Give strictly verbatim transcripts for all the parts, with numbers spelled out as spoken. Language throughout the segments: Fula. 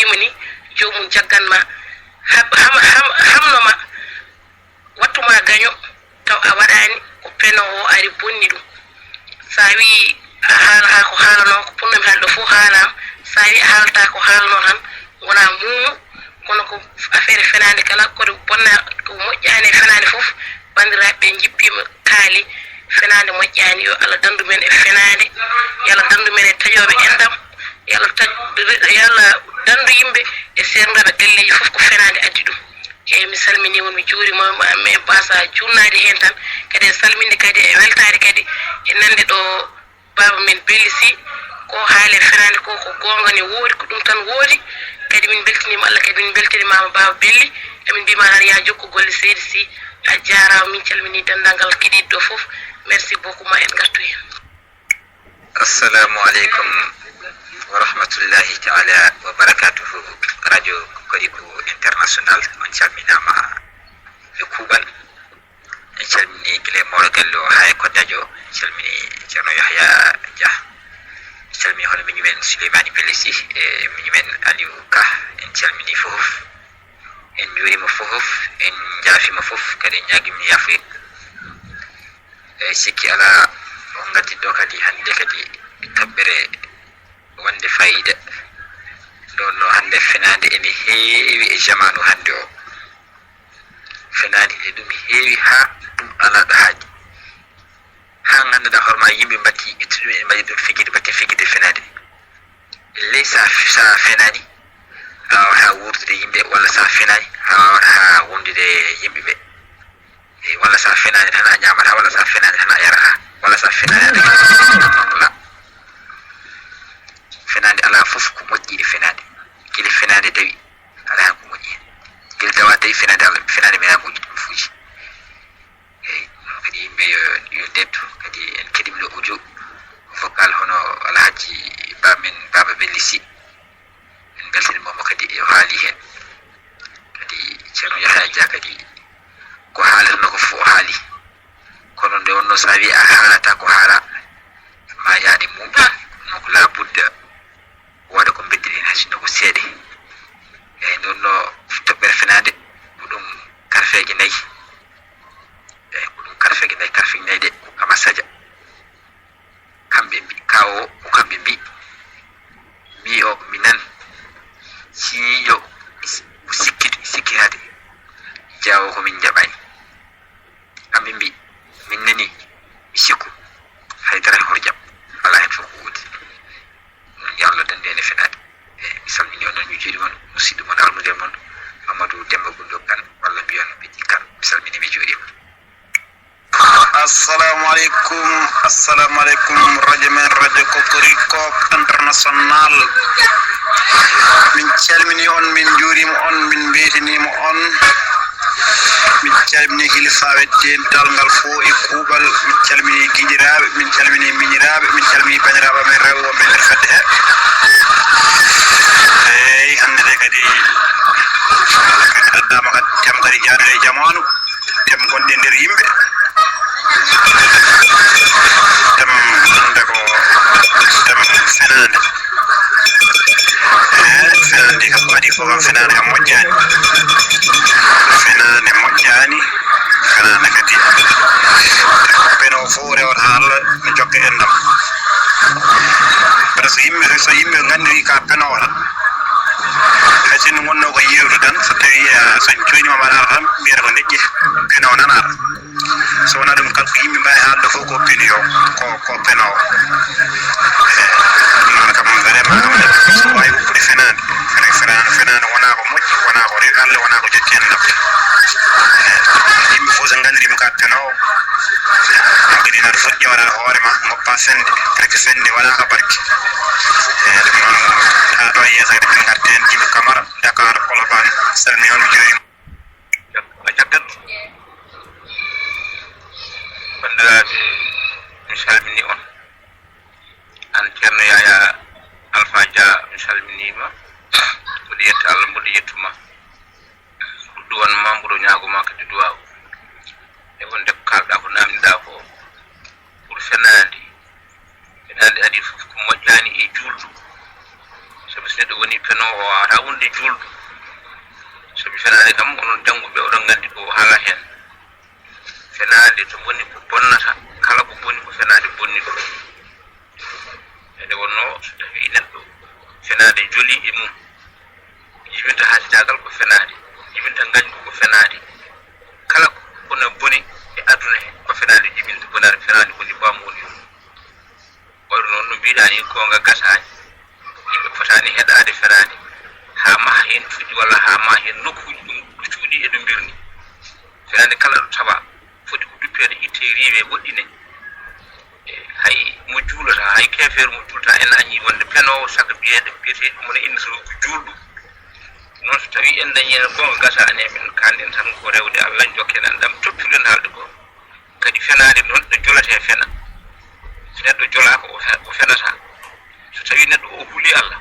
Moni, joomum jaggan ma, hab-, ham-, ham-, hamno ma, wattu ma gaño, taw a waɗaani ko penoowo ari bonni ɗum. So a wii a haala haa ko haalanoo, ko ponnomi haalde fof haalaama. So a wii a haalata ko haalanoo tan, wonaa muumu, kono ko affaire fenaande kala, ko ɗum bonna, ko moƴƴaani e fenaande fof, banndiraaɓe ɓe njippiima, kaali, fenaande moƴƴaani. Yo Allah danndu men e fenaande, yo Allah danndu men e taƴooɓe enɗam, yo Allah taƴ-, yo Allah danndu yimɓe e seerndaɓe galleeji fof ko fenaande addi ɗum. Eeyi, mi salminii mon, mi juuriima, mi basa juurnaade heen tan, kadi e salminde kadi e weltaade kadi e nande ɗo Baaba men Belli Sy, ko haali e fenaande ko, ko goonga ne woodi, ko ɗum tan woodi. Kadi min mbeltiniima Allah, kadi min mbeltinimaama Baaba Belli. Emin mbiyma tan yaa jokku golle seydi Sy. A jaaraama, min calminii denndaangal keɗiiɗo ɗo fof. Merci beaucoup, ma en ngartu heen. Assalamu aleykum wa rahmatullahi taala wa barakatuhu. Radio Kodiku International, on calminaama e kuuɓal. En calmini gila e Mawɗo Galle o haa e Koddajo. En calmini Ceerno Yahya Dia. En calmini hono miñum en Souleymani Pelesi e miñum en Aliou Ka. En calmini fof. En njuuriima fof. En njaafiima fof. Kadi en ñaagiima yaafuya. Eeyi, sikki alaa, on ngaddi ɗo kadi hannde kadi toɓɓere wonde faayiida. Ɗon no hannde fenaande ene heewi e jamaanu hannde o. Fenaande e ɗum heewi haa ɗum alaa ɗo haaɗi. Haa ngannduɗaa hoore maa yimɓe mbaɗti, ɓe tedduɓe ene mbaɗi ɗum fijirde, mbaɗti fijirde fenaande. Ley so a, so a fenaani, a waawata wuurdude e yimɓe, walla so a fenaani, a waawata wondude e yimɓe ɓe. E, walla so a fenaani tan a ñaamata, walla so a fenaani tan a yarata, walla so a fenaani a dañataa. Wala. Fenaande alaa fof ko moƴƴi e fenaande. Gila fenaande dawi, alaa heen ko moƴƴi heen. Gila dawa dawi, fenaande Allah, fenaande mena moƴƴi ɗum fuuji. Eeyi, ɗum noon kadi yimɓe yo, yo ndettu, kadi en keɗiima ɗo audio vocal hono Alhaji Ba men, Baaba Belli Sy. En mbeltaniima mo kadi e o haali heen. Kadi Ceerno Yahya Dia kadi ko haalatnoo ko fof o haali. Kono nde wonnoo so a wii a haalataa ko haala, ma yaade muuɓi, donc la budda wooda ko mbeddiɗen hay sinno ko seeɗa. Eeyi, ɗum ɗo toɓɓere fenaande ko ɗum karfeeje nayi. Eeyi, ko ɗum karfeeje nayi, karfeeje nayi ɗe ko kama saja. Kamɓe mbi, kawo ko kamɓe mbi, mi o mi nan, si yiyo sikkitu sikkirade, jawo ko min jaɓani. Kamɓe mbi, min nani, mi sikku, haydara e horjam, alaa heen fof ko woodi. Ɗum yo Allah danndu en e fenaande. Eeyi, mi salmini on noon, mi juuriima on, musidɗo mon, almude mon, Amadou Demba Gundoo Kan, walla mbiyon Biddi Kan. Mi salmini, mi juuriima. Assalamu aleykum, assalamu aleykum, radio men, radio Kokoriko International. Min calmini on, min juuriima on, min mbeltaniima on. Min calmini hilifaaɓe dental ngal fof e kuuɓal. Min calmini giƴiraaɓe, min calmini miñiraaɓe, min calmini bandiraaɓe amen rewɓe wonɓe nder fedde he. Eeyi, hannde de kadi, kadi addaama kadi, tem kadi jaaduɗo e jamaanu, tem gonɗe nder yimɓe. Tem hannde ko tem fenaande. Eeyi, fenaande kam ko adii fof kam, fenaande kam moƴƴaani. Fenaande moƴƴaani, fenaande kadi. Penoowo fof rewata haa Allah no jokke enɗam. Par ce que yimɓe, so yimɓe nganndiri ka penoowo tan, hay sinno ngonnoo ko yeewtu tan, so tawii, eh, so jooni ma mbaɗaaka tan, mbiyata ko neɗɗi penoowo nanaata. So wonaa ɗum, kala ko yimɓe mbaawi haalde fof ko peniyo, ko, ko penoowo. Eeyi, ɗum noon kam, vraiment, so waawi woppude fenaande, fenaande, fenaande, fenaande wonaa ko moƴƴi, wonaa ko rewi Allah, wonaa ko jokke enɗam. Eeyi, yimɓe fof so nganndiriima ka penoowo, kadi ina foti ƴeewal hoore ma, ngoppa sennde, barke sennde, wonaa ka barke. Eeyi, ɗum noon, haa ɗo yeeso kadi, min ngarti heen, Jibi Kamara, Dakar, Colobane, salmini on, mi juuriima. Jaggat. Banndiraaɓe, mi salminii on. Aan Ceerno Yaya Alfa Dia, mi salminii ma. Mboɗo yetta Allah, mboɗo yettu ma. Mboɗo duwan ma, mboɗo ñaago ma kadi duwaaw. E wonde ko kaalɗaa ko, naamniɗaa ko, pour fenaande. Fenaande adii fof ko moƴƴaani e juulɗo. Sabi so neɗɗo woni penoowo, o waawataa wonde juulɗo. Sabi fenaande kam, onon jannguɓe, oɗon nganndi ko haala heen. Fenaande to woni ko bonnata, kala ko boni ko fenaande bonni ɗum. E nde wonnoo, so tawii neɗɗo fenaande joli e mum, jibinta hasidaagal ko fenaande, jibinta ngañgu ko fenaande. Kala ko bone boni e aduna he, ko fenaande jibinta bonaande, fenaande woni baamu woni ɗum. Kono noon no mbiɗaa ni, goonga gasaani. Yimɓe potaani heɗaade fenaande. Haa maha heen cuuɗi walla haa maha heen nokkuuji ɗum ɗo cuuɗi e ɗo mbirni. Fenaande kala ɗo tawa foti ko duppeede, ittee, riiwee, woɗɗinee. E hay mo juulata, hay keefeero mo juulata, en añii wonde penoowo, saka biyeede, biyetee ɗum ne ina so ko juulɗo. Noon so tawii en dañii heen goonga gasaani e men, kaanɗen tan ko rewde Allah, njokken enɗam, toppiren haalde ko. Kadi fenaande noon ɗo jolatee fena. So neɗɗo jolaaka, o fe-, o fenata. So tawii neɗɗo o huli Allah,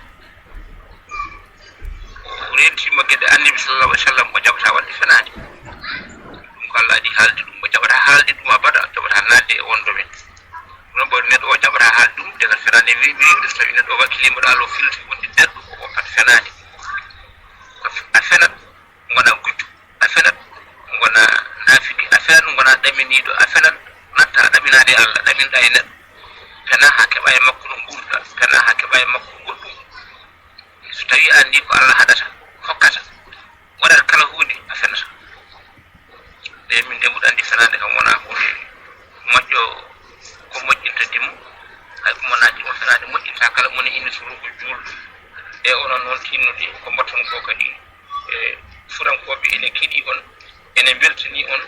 o rentiima geɗe Annabi sallallahu alaihi wasallam, o jaɓataa waɗde fenaande. Ɗum ko Allah adii haalde ɗum, o jaɓataa haalde ɗum abada, o jaɓataa naatde e oon domaine. Ɗum noon, ɓayde neɗɗo o jaɓataa haalde ɗum, de kadi fenaande wi-, wi-, so tawii neɗɗo o wakkiliima ɗo Allah, o filti wonde neɗɗo o woppat fenaande. A fenat, ngona gujjo, a fenat, ngona naafiki, a fenat, ngona ɗaminiiɗo, a fenat, natta a ɗaminaade e Allah, ɗaminɗa e neɗɗo. Fena haa keɓa e makko no nguurduɗa, fena haa keɓa e makko goɗɗum. So tawii a anndi ko Allah haɗata, hokkata, waɗata kala huunde, a fenata. Ɗe min de mbuɗa anndi fenaande kam wonaa huunde moƴƴo, ko moƴƴinta dimo, hay ko mo naati mo fenaande moƴƴinta kala mone ina surugo juulɗo. E onon noon tinnude ko mbaɗton ko kadi, e furankooɓe ene keɗi on, ene mbeltani on,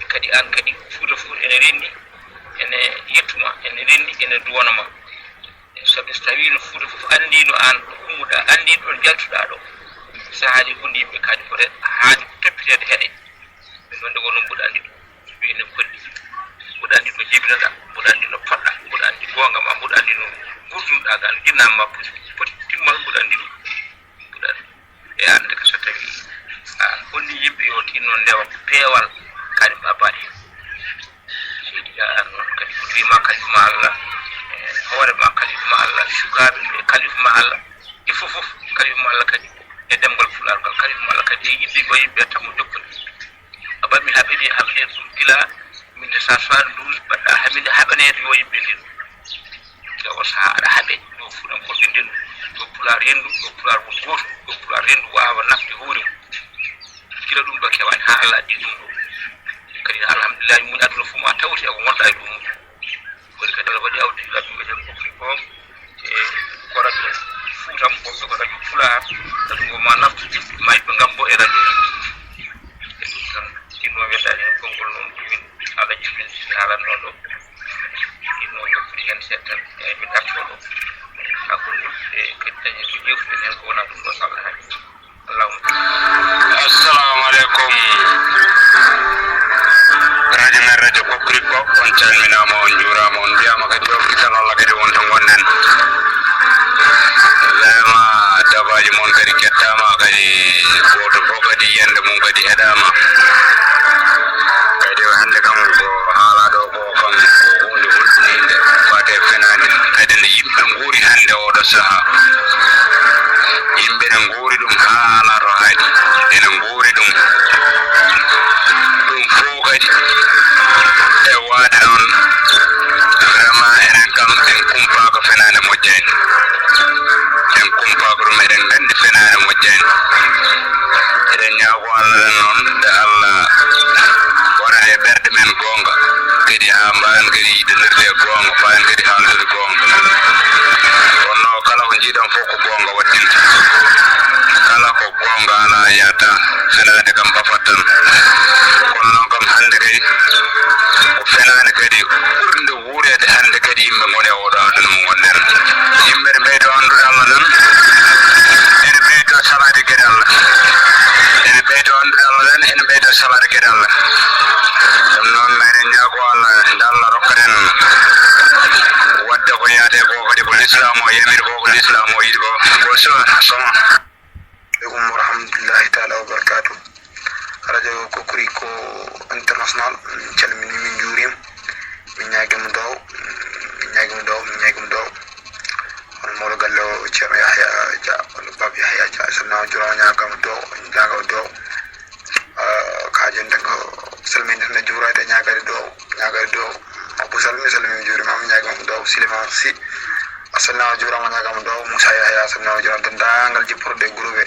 kadi aan kadi Fuuta fof ene renndi, ene yettuma, ene renndi, ene duwanoma. Sabi so tawii no Fuuta fof anndiino aan ko ummuɗaa, anndii ɗo njaltuɗaa ɗo, so haalii hunde yimɓe kaani ko re-, haani ko toppiteede heɗe. Min noon nde wonno mbuɗa anndi ɗum, so ɓe ene kolli, mbuɗa anndi no jibinoɗaa, mbuɗa anndi no poɗɗaa, mbuɗa anndi goonga ma, mbuɗa anndi no ngurdunoɗaa gaa, no jinnaaɓe ma poti, poti timmal, mbuɗa anndi ɗum. Mbuɗa anndi. E aan de, so tawii aan holli yimɓe yo tinno ndewa peewal, kañum a mbaɗi heen. Seydi Dia, aan noon kadi ko wiima kalifu ma Allah, e hoore ma kalifu ma Allah, sukaaɓe ɓe kalifu ma Allah, e fof fof kalifu ma Allah kadi, e ɗemngal Pulaar ngal kalifu ma Allah kadi, e yimɓe ko yimɓe tan mo jokkude. A ɓami haɓede, haɓede ɗum gila mille neuf cent soixante-douze, mbaɗɗa haɓede, haɓaneede yo yimɓe ndendu. Nde on sahaa aɗa haɓe, yo Fuutankooɓe ndendu, yo Pulaar renndu, yo Pulaar won gooto, yo Pulaar renndu waawa nafde hoore mum. Gila ɗum ɗo kewaani haa Allah addi ɗum ɗo. Kadi alhamdulillahi, mum aduna fof ma tawti e ko ngonɗa e ɗum. Waɗi kadi Allah waɗi awdi, Allah ɗum wiyeten ko Afrique o, e koraɓe Fuutam, wonɓe ko radio Pulaar, radio ngo ma naftude, ma yiɓɓe ngam bo e radio. E ɗum tan, ɗinno weddaani heen konngol noon, ɗumin Allah jiɗmin si haalanno ɗo. Ɗinno jokkude heen seeɗa tan, eeyi, min artoo ɗo. Hakkunde e kadi dañi ko ƴeewtuɗen heen ko wonaa ɗum ɗo, so Allah haaji. Assalamu alaikum. Radio men, radio Kokriko, on calminaama, on njuuraama, on mbiyaama kadi yo kital Allah kadi won to ngonɗen. Vraiment, dabaaji mon kadi kettaama, kadi gooto fof kadi yiyannde mum kadi heɗaama. Kadi o hannde kam ko haalaa ɗo ko kam ko huunde hulɓininde, faade e fenaande, kadi nde yimɓe nguuri hannde oɗo sahaa. Yimɓe ne nguuri ɗum haa alaa to haaɗi, ene nguuri ɗum. Ɗum fof kadi e waade noon, vraiment, enen kam en kumpaaka fenaande moƴƴaani. En kumpaaka ɗum, eɗen nganndi fenaande moƴƴaani. Eɗen ñaago Allah ɗen noon, nde Allah waɗata e ɓerɗe men goonga, kadi haa mbaawen kadi yiɗondirde e goonga, mbaawen kadi haaldude goonga. Kono kala ko njiiɗon fof ko goonga waɗɗinta. Kala ko goonga alaa yahata, fenaande kam bafat tan. Kono noon kam hannde kadi, ko fenaande kadi ɓurnde wuureede hannde kadi yimɓe ngoni e oɗo aduna mo ngonɗen. Yimɓe ne ɓeydo anndude Allah tan, ene ɓeydo salaade geɗe Allah. Ene ɓeydo anndude Allah tan, ene ɓeydo salaade geɗe Allah. Ɗum noon, meɗen ñaago Allah, nde Allah rokkaten waɗde ko yaade ko, kadi ko Lislaam o yamiri ko, ko Lislaam o yiɗi ko. Bonsoir, soma. Aleykum wa rahmatullahi taala wa barakaatu. Radio Kokoriko International, min calmini, min njuurima. Min ñaagima duwaw, min ñaagima duwaw, min ñaagima duwaw. Hono mawɗo galle o, Ceerno Yahya Dia, walla Baba Yahya Dia, salminaama, juuraama, ñaagaama duwaaw, ñaagaama duwaaw. Ah, ka jooni tan ko salminde tan e juuraade, ñaagaade duwaaw, ñaagaade duwaaw. Abou Sall, mi salmii, mi juuriima ma, ñaagaama duwaaw. Souleymane Sy, a salminaama, juuraama, ñaagaama duwaaw. Moussa Yahya, a salminaama, juuraama. Denndaangal jippotooɓe e groupe.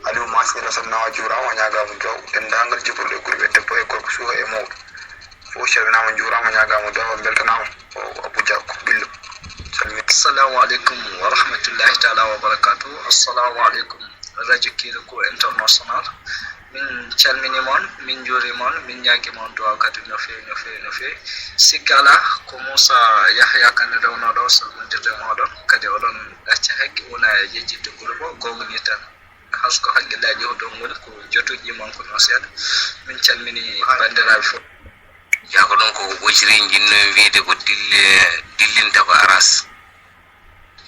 Aliou Masila, a salminaama, juuraama, ñaagaama duwaaw. Denndaangal jippotooɓe e groupe, debbo e gorko, suka e mawɗo. Fof calminaama, njuuraama, ñaagaama duwaaw, mbeltanaama. O Abou Dia ko Billo. Salmi. Assalamu alaikum wa rahmatullahi ta'ala wa barakatuh. Assalamu alaikum, Radio Kirikou International. Min calmini mon, min njuuri mon, min ñaagi mon duwaaw kadi no feewi, no feewi, no feewi. Sikki alaa, ko Moussa Yahya Kane rewnooɗo salmondirde mooɗon. Kadi oɗon ɗacca hakke, wona e yejjitde groupe o, goonga ni tan. Hasko hakkillaaji o ɗon ngoni ko jotuuji makko noon seeɗa. Min calmini banndiraaɓe fof. Yaa ko ɗon ko ɓociri, njiɗnoo-mi wiyde ko dille, dillinta ko aras.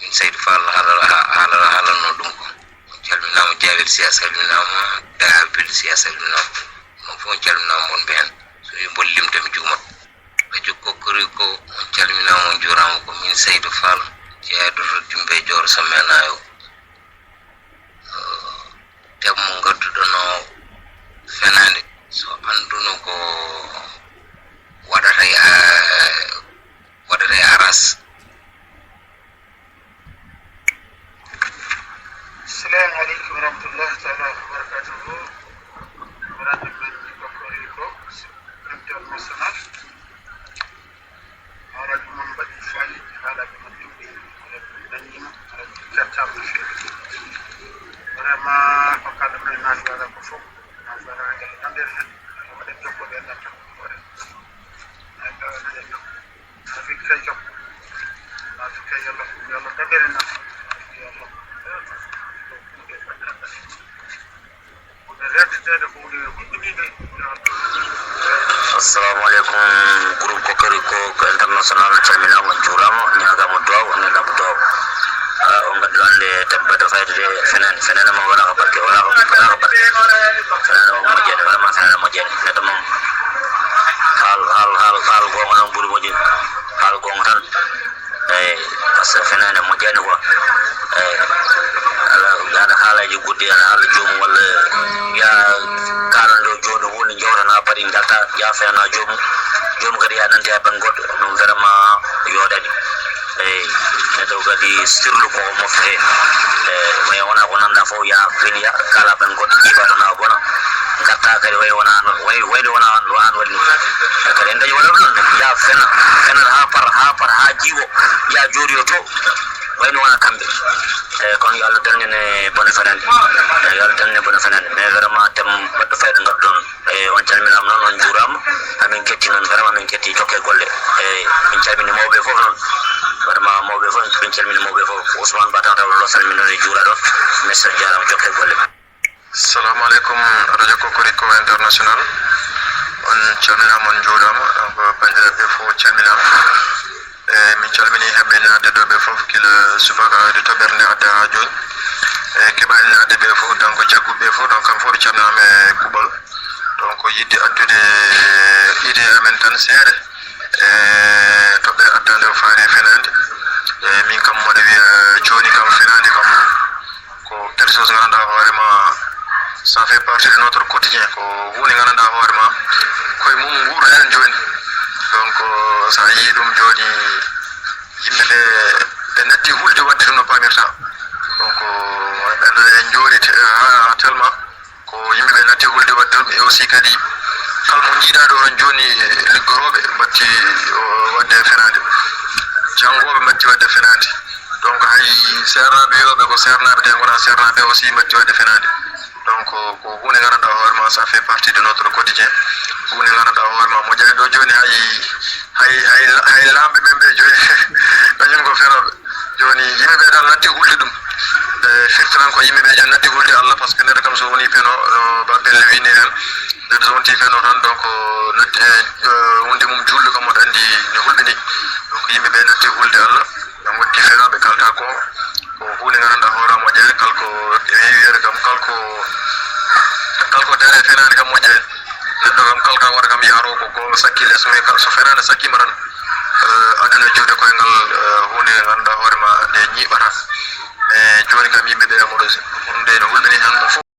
Min Saydu Fall haalata, haalata, haalatnoo ɗum ko. On calminaama, Jaabir Si a salminaama, Daabir Si a salminaama. Onon fof on calminaama, wonɓe heen. So mi mbollimta mi juumat. Radio Kokoriko, on calminaama, on njuuraama. Ko min Saydu Fall, jeyaɗo to Jumbe Joor Sammeenaayo. Temo ngadduɗon o fenaande, so annduno ko waɗata e a-, waɗata e aras. Assalamu alaikum warahmatullahi taala wabarakatuhu. Honorable men Kokoriko International. Haala ɗum on mbaɗi fayida, haala ɗum on ɗum ɗum dañiima, haala ɗum kettaama no feewi. Vraiment, ko kala mbaɗi naati waɗa ko fof, naati waɗa ngel ɗamɗere heen, waɗa jokko ɓe ɗam tan, waɗa. Naati waɗa ngel ɗam. Naati kay jokko. Naati kay yalla, yalla ɗamɗere naati. Naati yalla. Assalamu alaikum, groupe Kokoriko ko international, calminaama, on njuuraama, on ñaagaama duwaaw, on ñaagaama duwaaw. Ah, on ngaddi hannde tabbata fayde de fenaande, fenaande ma wala ko barke, wala ko, wala ko barke. Fenaande ma moƴƴani, vraiment fenaande moƴƴani. Neɗɗo moom, haal, haal, haal, haal goonga noon ɓuri moƴƴude. Haal goonga tan. Eyi, par ce que fenaande moƴƴani quoi. Eyi, ala, aɗa haalaaji goɗɗi, aɗa haala joomum walla ya kaalande o jooni woni jawtana bari njalta, ya fena joomum. Joomum kadi ya nante e bannge goɗɗo, ɗum vraiment yooɗani. Eyi, neɗɗo kadi sirlu ko o mofte. Eyi, mais wona ko nannda fof ya fini ya kaala bannge goɗɗo jiiba tan a bona. Ngarta kadi way wona an, way, wayde wona an, wona an waɗi ɗum. E kadi en dañi waɗa ɗum, ya fena, fena ha par, ha par, ha jiiwo, ya jooɗi o to. Wayno wona kamɓe. E kono yo Allah darnine bone fenande. E yo Allah darnine bone fenande. Mais vraiment tem baɗɗo fayda ngadduɗon. E on calminaama noon, on njuuraama. Amin ketti noon, vraiment min ketti jokke golle. E min calmini mawɓe fof noon. Vraiment mawɓe fof, min calmini mawɓe fof. Ousmane Ba Tata Wolo salmini noon e juura ɗon. Merci, on njaaraama, jokke golle. Assalamu alaikum, Radio Kokoriko International. On calminaama, on njuuraama. Donc, banndiraaɓe fof calminaama. E min calmini heɓɓe naatde ɗo ɓe fof, gila subaka e toɓɓere nde adda haa jooni. E keɓaani naatde ɓe fof, donc, jagguɓe ɓe fof, donc, kamɓe fof ɓe calminaama e kuuɓal. Donc, yiɗde addude idée amen tan seeɗa. E toɓɓere adda nde o faani e fenaande. E min kam, mboɗo wiya jooni kam, fenaande kam, ko quelque chose nganndanɗaa hoore ma, ça fait partie de notre quotidien. Ko huunde nganndanɗaa hoore ma, koye mum nguurɗen jooni. Donc, so a yii ɗum jooni, yimɓe ɓe, ɓe natti hulde waɗde ɗum no paamirta. Donc, ɓen ɗon en njoori te-, haa tellement ko yimɓe ɓe natti hulde waɗde ɗum. Et aussi kadi, kala mo njiiɗaa ɗo tan jooni, liggorooɓe mbatti, o, waɗde fenaande. Janngooɓe mbatti waɗde fenaande. Donc, hay seernaaɓe wiyooɓe ko seernaaɓe, te ngonaa seernaaɓe aussi mbatti waɗde fenaande. Donc, ko huunde nganndanɗaa hoore ma, ça fait partie de notre quotidien. Huunde nganndanɗaa hoore ma, moƴƴaani ɗo jooni, hay, hay, hay, hay laamɓe men ɓe jooni, kañum ko fenooɓe. Jooni, yimɓe ɓe tan natti hulde ɗum. Ɓe firti tan ko yimɓe ɓe jan natti hulde Allah, par ce que neɗɗo kam so woni feno, no Babel wini heen, neɗɗo so wonti feno tan, donc, natti, eh, eh, wonde mum juulɗo kam, oɗo anndi no hulɓini. Donc, yimɓe ɓe natti hulde Allah, ɓe ngotti feno, ɓe kalta ko, ko huunde nganndanɗaa hoore ma moƴƴaani, kal ko e heewi wiyde kam, kal ko, kal ko dare fenaande kam moƴƴaani. Neɗɗo kam, kal ka waɗa kam yaaro ko goonga sakki les, mais kal so fenaande sakkiima tan, eh, aduna juude koyngal, eh, huunde nganndanɗaa hoore ma nde ñiiɓata. E jooni kam yimɓe ɓe e Morodi, ɗum de no hulɓini hannde fof.